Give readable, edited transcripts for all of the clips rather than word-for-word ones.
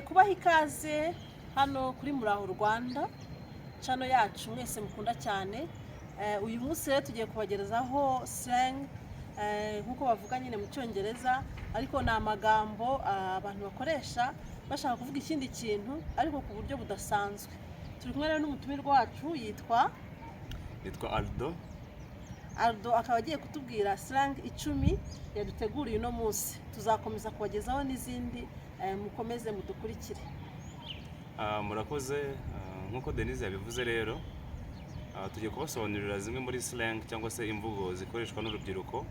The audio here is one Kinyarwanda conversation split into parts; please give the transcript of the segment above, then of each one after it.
Kubaha ikaze hano kuri Muraho Rwanda, channel yacu mwese mukunda cyane. Uyu munsi rero tugiye kubagerezaho slang, nk'uko bavuga nyine mu Cyongereza, ariko ni amagambo abantu bakoresha bashaka kuvuga ikindi kintu ariko ku buryo budasanzwe. Turi kumwe rero n'umutumirwa wacu, yitwa Nitwa Aldo. Aldo, akaba agiye kutubwira slang 10 yaduteguriye uno munsi. Tuzakomeza kubagezaho n'izindi, mukomeze mudukurikire. Murakoze. Nk'uko Denise yabivuze rero, tugiye kubasobanurira zimwe muri slang cyangwa se imvugo zikoreshwa n'urubyiruko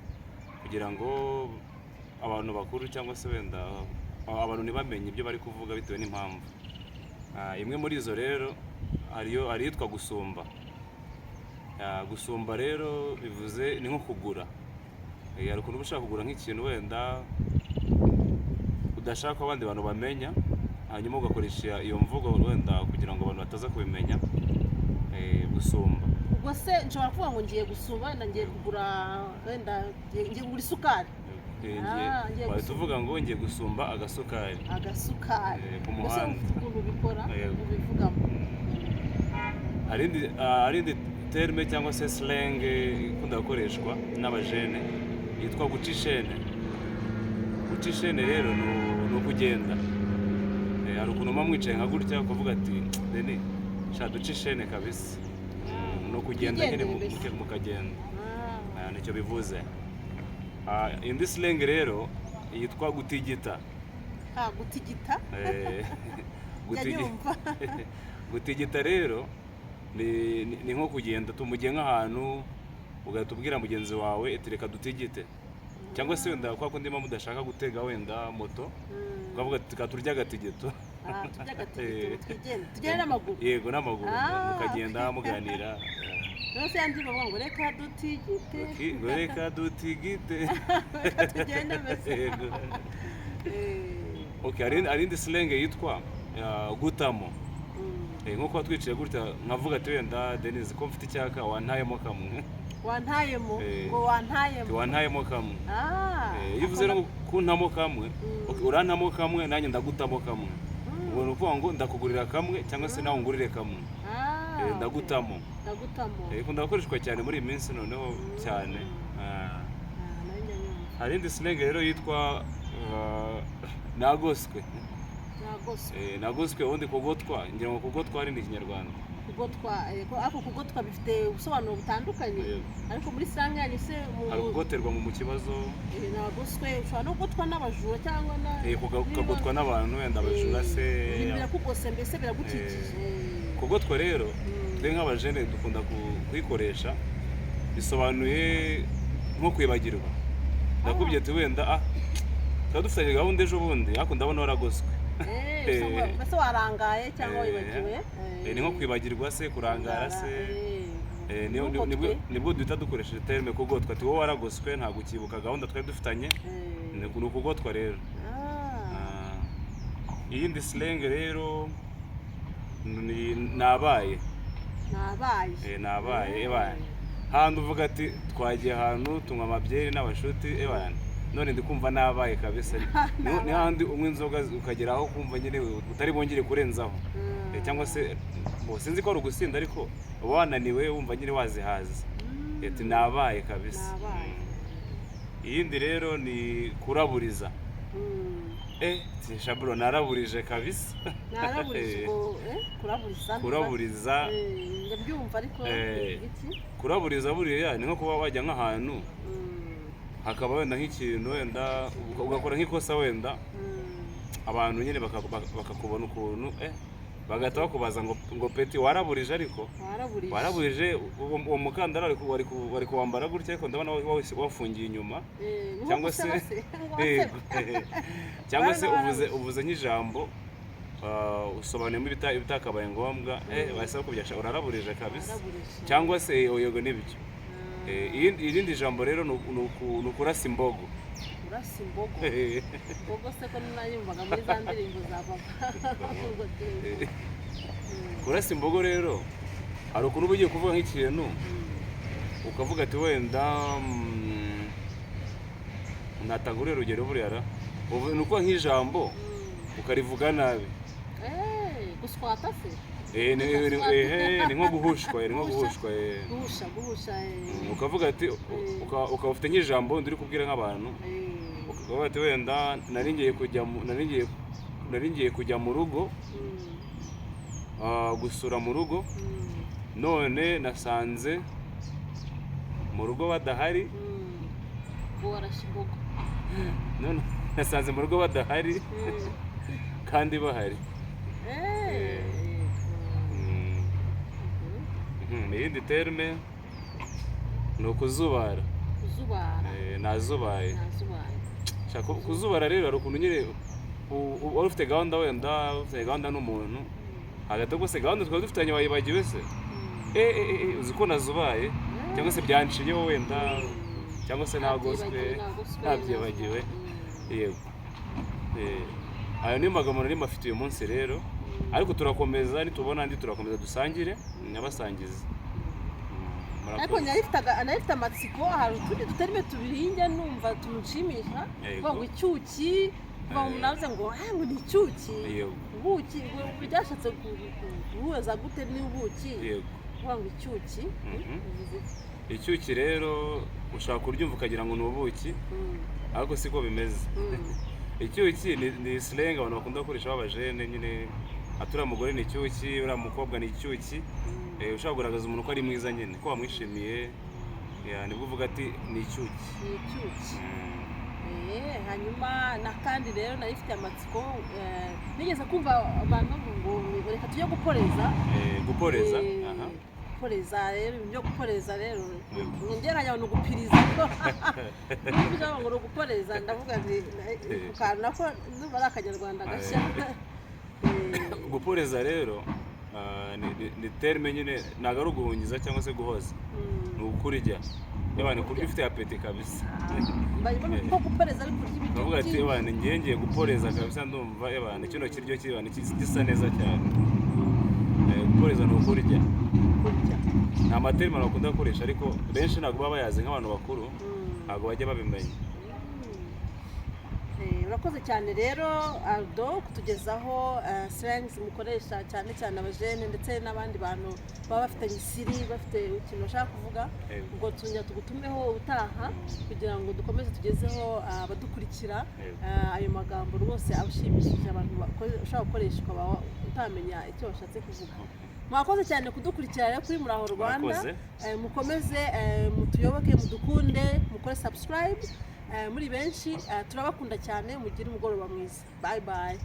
kugira ngo abantu bakuru cyangwa se wenda abantu ntibamenye ibyo bari kuvuga bitewe n'impamvu. Imwe muri izo rero hariyo hari iyitwa gusumba. Gusumba rero bivuze ni nko kugura. Hari ukuntu uba ushaka kugura nk'ikintu wenda udashaka ko abandi bantu bamenya, hanyuma ugakoresha iyo mvugo wenda kugira ngo abantu bataza kubimenya, gusumba. Ubwo se nshobora kuvuga ngo ngiye gusumba, wenda ngiye kugura, wenda ngiye kugura isukari? Ngiye Ngiye wahita gusumba. uvuga ngo ngiye gusumba agasukari. Agasukari. Ku Mbese muhanda. ufite ukuntu ubikora, Yego. ubivugamo. Hari indi terme cyangwa se slang ikunda gukoreshwa n'abajene yitwa guca ishene. Guca ishene rero ni ukugenda. Hari ukuntu muba mwicaye nka gutya ukavuga ati: "Deni sha, duce ishene kabisa." Ni ukugenda nyine. Twigendere mbese. Mukagenda. Nicyo bivuze. Indi slang rero yitwa gutigita. Gutigita. Nyumva. Gutigita rero ni nko kugenda tumugiye nk'ahantu, ugahita ubwira mugenzi wawe ati: "Reka dutigite," cyangwa se wenda kwa kundi muba mudashaka gutega wenda moto, ukavuga ati: "Reka turye agatigito." Turya agatigito, twigende, tugende n'amaguru. Yego, n'amaguru. Ah. Mukagenda muganira. Rero se yandi bavuga ngo reka dutigite. Ngo reka dutigite. Reka tugende mbese. Yego. Okay, hari indi slang yitwa gutamo. Nko kuba twicaye gutya nkavuga ati: "Wenda Denise, ko mfite icyaka, wantayemo kamwe." Wantayemo. Eh. Ngo wantayemo. Wantayemo kamwe. Iyo uvuze rero kuntamo kamwe, okay, urantamo kamwe nanjye ndagutamo kamwe. Ubwo ni ukuvuga ngo ndakugurira kamwe cyangwa se nawe ungurire kamwe. Ndagutamo. Ndagutamo. Ikunda gukoreshwa cyane muri iyi minsi noneho cyane. Nayo njya nyumva. Hari indi slang rero yitwa nagoswe. Nagoswe. Nagoswe, ubundi kugotwa, ngira ngo kugotwa ari ni Ikinyarwanda. Kugotwa, ariko kugotwa bifite ubusobanuro butandukanye. Yego. Ariko muri slang yanyu se mu Hari ukugoterwa mu kibazo. Nagoswe ushobora no kugotwa n'abajura cyangwa na Ukagotwa n'abantu wenda abajura se. Ibintu birakugose mbese, biragukikije. Kugotwa rero, twe nk'abajene dukunda kuyikoresha, bisobanuye nko kwibagirwa. Ndakubwiye ati: "Wenda tuba dufitanye gahunda ejo bundi, ariko ndabona waragoswe." Mbese warangaye cyangwa wibagiwe. Ni nko kwibagirwa se, kurangara se. Nibwo duhita dukoresheje terme kugotwa, ati: "Wowe waragoswe, ntabwo ukibuka gahunda twari dufitanye." Ni ukugotwa rero. Iyindi slang rero ni nabaye. Nabaye. Nabaye, ebaye handi uvuga ati: "Twagiye ahantu tunywa amabyeri n'abashuti, ebaye none ndi kumva nabaye kabisa." Ni handi unywa inzoga ukagera aho kumva nyine utari bwongere kurenzaho. Cyangwa se bo sinzi ko ari ugusinda, ariko uba wananiwe, wumva nyine wazihaze. Ati: "Nabaye kabisa." Nabaye. Iyindi rero ni kuraburiza. Shaburo, naraburije kabisa. Naraburije ubwo, kuraburiza. Kuraburiza. Ndabyumva ariko iki? Kuraburiza buriya ni nko kuba wajya nk'ahantu, hakaba wenda nk'ikintu, wenda ugakora nk'ikosa wenda, abantu nyine bakakubona ukuntu, bagahita bakubaza ngo: "Petit, waraburije ariko." Waraburije. "Waraburije, uwo mukandara wari kuwambara gutya, ariko ndabona wafungiye inyuma." Ni nko Cyangwa se guseba se, ngo Yego. waseba. Cyangwa se Bana uvuze waraburije. uvuze nk'ijambo, usobanuyemo ibitakabaye ngombwa, bahise bakubwira: "Uraraburije kabisa." Waraburije. Cyangwa se yego, nibyo. Irindi jambo rero ni ukurasa imbogo. Urasa imbogo. Imbogo se ko nayumvaga muri za ndirimbo za papa? Ubwo Kurasa imbogo rero, hari ukuntu uba ugiye kuvuga nk'ikintu, ukavuga ati wenda, natanga uruhe rugero buriya ra? Ubu ni ukuvuga nk'ijambo. Ukarivuga nabi. Guswata se? Ni nko guhushwa, ni nko guhushwa. Guhusha, guhusha. Ukavuga ati, ukaba ufite nk'ijambo uri kubwira nk'abantu, ukavuga ati wenda nari ngiye kujya mu rugo, gusura mu rugo, none nasanze mu rugo badahari. Ngo warashe imbogo. None nasanze mu rugo badahari kandi bahari. Iyindi terme ni ukuzubara. Kuzubara. Nazubaye. Nazubaye. Shaka kuzubara rero, hari ukuntu nyine wari ufite gahunda, wenda ufite gahunda n'umuntu, hagati rwose gahunda twari dufitanye wayibagiwe se. Uzi ko nazubaye, cyangwa se byanciyeho wenda, cyangwa se nagoswe, ntabyibagiwe. Yego. Ayo ni magambo nari mbafite uyu munsi rero, ariko turakomeza, nitubona andi turakomeza dusangire nyabasangize. Ariko Murakoze. nari mfite amatsiko, hari utundi duterme tubiri njya numva tunshimisha. Yego. Kuvuga ngo icyuki, kuva ngo navuze ngo ngo ni icyuki. Ubuki ngo byashatse guhuza gute n'ubuki? Kuvuga ngo icyuki bivuze iki? Icyuki rero ushobora kuryumva ukagira ngo ni ubuki, ariko siko bimeze. Icyuki ni slang abantu bakunda gukoresha b'abajene nyine, ati uriya mugore ni icyuki, uriya mukobwa ni icyuki. Ushobora kugaragaza umuntu ko ari mwiza nyine, ko wamwishimiye, yeah, nibwo uvuga ati ni icyuki. Ni icyuki. Hanyuma n'akandi rero nari mfite amatsiko, nigeze kumva abantu bavuga ngo reka tujye guporeza. Guporeza. Aha. Guporeza rero, ibintu byo guporeza rero, ngeranya ni ugupiriza, numva ngo ni uguporeza, ndavuga nti ku kantu nako ndumva ari akanyarwanda gashya. Guporeza rero, ni terme nyine, ntabwo ari uguhungiza cyangwa se guhoza, ni ukurya. Yabana kurya ufite appétit kabisa. Mbona ko guporeza ari kurya ibiryo Bavuga ati byinshi. Yabana ngiye guporeza kabisa, ndumva yabana kino kiryo kibana gisa neza cyane. Guporeza ni ukurya. Kurya. Ni amaterme abantu bakunda gukoresha, ariko benshi ntabwo baba bayazi, nk'abantu bakuru ntabwo bajya babimenya. Urakoze cyane rero Aldo kutugezaho slangs mukoresha cyane cyane abajene ndetse n'abandi bantu baba bafitanye isiri, bafite ikintu bashaka kuvuga. Yego. Ubwo tuzongera tugutumeho ubutaha kugira ngo dukomeze tugezeho abadukurikira ayo magambo rwose abashimishije abantu ushobora gukoresha ukaba utamenya icyo bashatse kuvuga. Mwakoze cyane kudukurikira rero kuri Muraho Rwanda. Mwakoze. Mukomeze mutuyoboke, mudukunde, mukore subscribe muri benshi. Turabakunda cyane, mugire umugoroba mwiza. Bye bye.